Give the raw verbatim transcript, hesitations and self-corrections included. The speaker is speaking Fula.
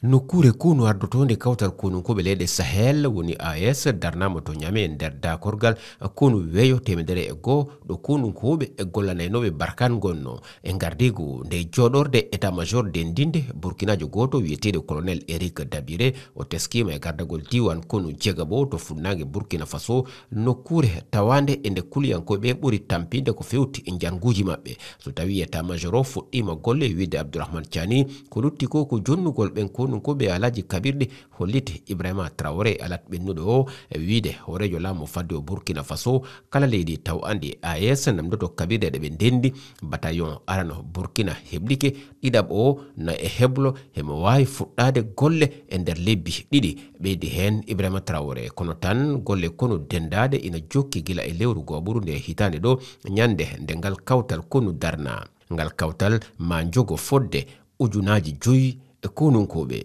Nokkuure konu ardotoonde kawtal konunkooɓe leyɗe Sahel woni A E S darnaama to Ñame e nder daakorgal konu weeyo teemedere e goo ɗo konunkooɓe e gollanaynooɓe Barkan ngonnoo. E ngardiigu nde jooɗorde état-major denndinde, Burkinaajo gooto wiyeteeɗo Colonel Eric Dabiré o teskiima e gardagol diiwaan konu jeegaɓo to funnaange Burkina Faso, nokkuure tawaande e nde kuliyankooɓe ɓuri tampinde ko fewti e njarnguuji maɓɓe. So tawii état-major o fuɗɗiima golle e wiyde Abdourahmane Tiani, ko lutti ko ko jonnugol ɓen konunkooɓe e alaaji kaɓirɗe holliti Ibrahima Traoré alat ɓennuɗo o e wiyde hooreejo laamu fadde o Burkina Faso, kala leydi taw anndi A E S namdoto kaɓirɗe ɗe ɓe ndenndi. Bataillon arano Burkina heblike, ɗiɗaɓo o na e heblo, himo waawi fuɗɗaade golle e nder lebbi ɗiɗi, ɓeydi heen Ibrahima Traoré. Kono tan golle konu denndaade ina jokki gila e lewru gooɓuru nde hitaande ɗo, ñande nde ngal kawtal konu darna. Ngal kawtal maa jogo fodde ujunaaji joyi e konunkooɓe.